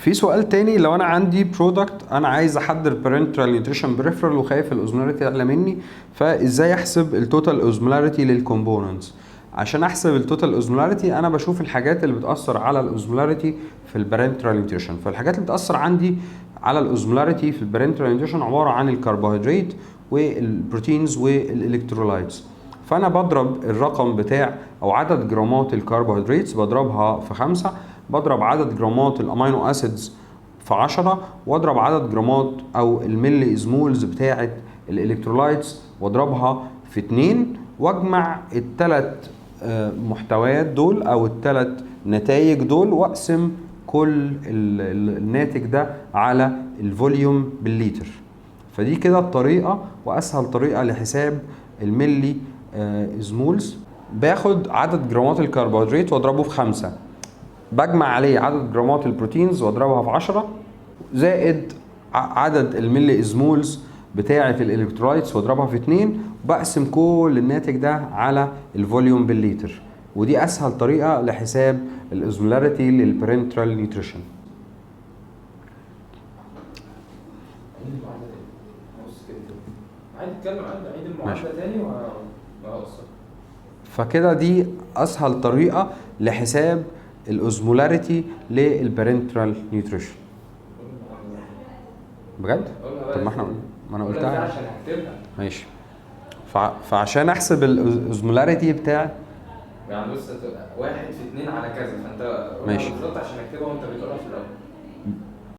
في سؤال تاني، لو انا عندي product انا عايز احضر parenteral nutrition peripheral وخايف ال osmolarity اعلى مني، فازاي احسب ال total osmolarity لل components؟ عشان احسب ال total osmolarity انا بشوف الحاجات اللي بتاثر على ال osmolarity في ال parenteral nutrition. فالحاجات اللي بتاثر عندي على ال osmolarity في ال parenteral nutrition عبارة عن الكربوهيدرات وال proteins وال electrolytes. فانا بضرب الرقم بتاع او عدد جرامات الكربوهيدرات بضربها في 5، بضرب عدد جرامات ال amino acids في 10، واضرب عدد جرامات او ال milliosmoles بتاعه ال electrolytes واضربها في 2، واجمع الثلاث محتويات دول او الثلاث نتائج دول، واقسم كل الناتج ده على ال volume بالليتر. فدي كده الطريقة واسهل طريقه لحساب ال milli osmoles. باخد عدد جرامات الكربوهيدرات واضربه في 5، بجمع عليه عدد جرامات ال proteins واضربها في 10، زائد عدد ال milliosmoles بتاعة ال electrolytes واضربها في 2، بقسم كل الناتج ده على ال volume بالليتر. ودي اسهل طريقة لحساب ال osmolarity لل parenteral nutrition. عيد المعادلة تاني. بص كده كده. عادي اتكلم عادي، عيد المعادلة تاني وهقصر. فكده دي اسهل طريقة لحساب ال osmolarity لل parenteral nutrition. بجد؟ طب ما احنا ما انا قلتها. عشان هكتبها. ماشي. فعشان احسب ال osmolarity بتاع يعني بص، هتبقى 1 في 2 على كذا، فانت قولها ماشي. بالظبط عشان اكتبها وانت بتقولها في الاول.